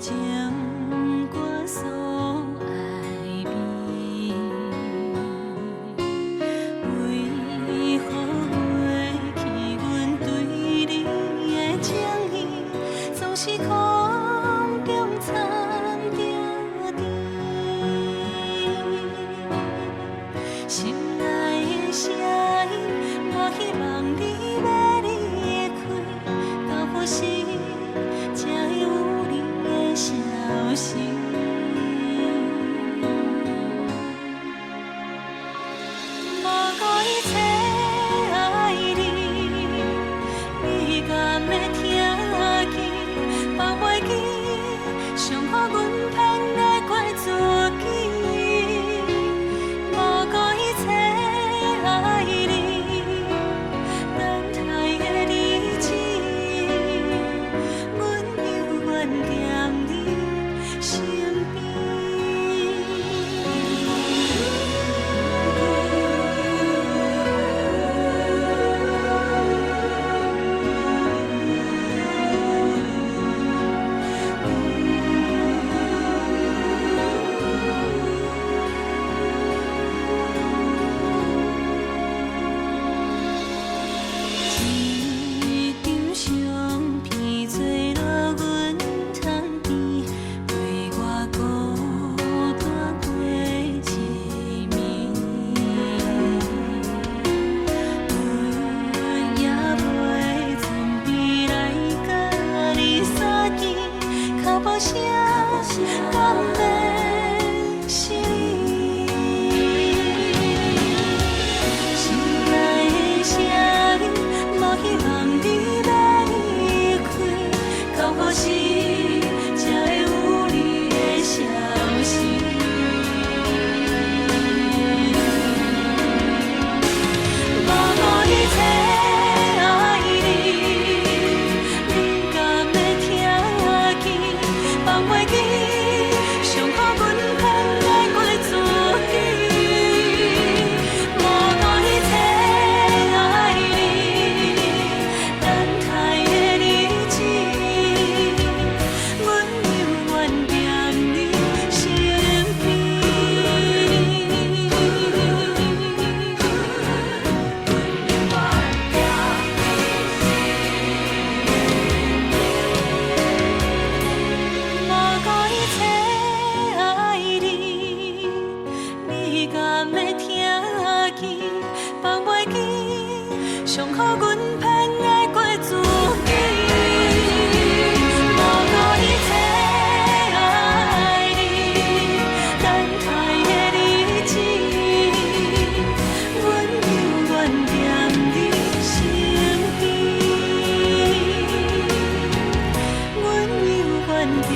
情歌所愛味，為何過去阮對你的情意，總是空中藏著甜？心內的聲音，無希望你欲離開，到何時才會有你的消息？無顧一切愛你，你敢會聽見？放袂記，上好阮偏愛過自己。無顧一切愛你，等待的日子，阮猶原踮你身邊。一張相片做落阮窗邊，陪我孤單過一暝。阮也袂準備來佮你相見，跤步聲敢會是你？心內的聲音，無希望你欲離開，到何時才會有你的消息？無顧一切愛你，你敢會聽見？放袂記，上好阮偏愛過自己。無顧一切愛你，等待的日子，阮猶原踮你身邊。無顧一切愛你，你敢會聽見？放袂記，上好阮偏愛過自己。無顧一切愛你，等待的日子，阮猶原踮你身邊。阮猶原踮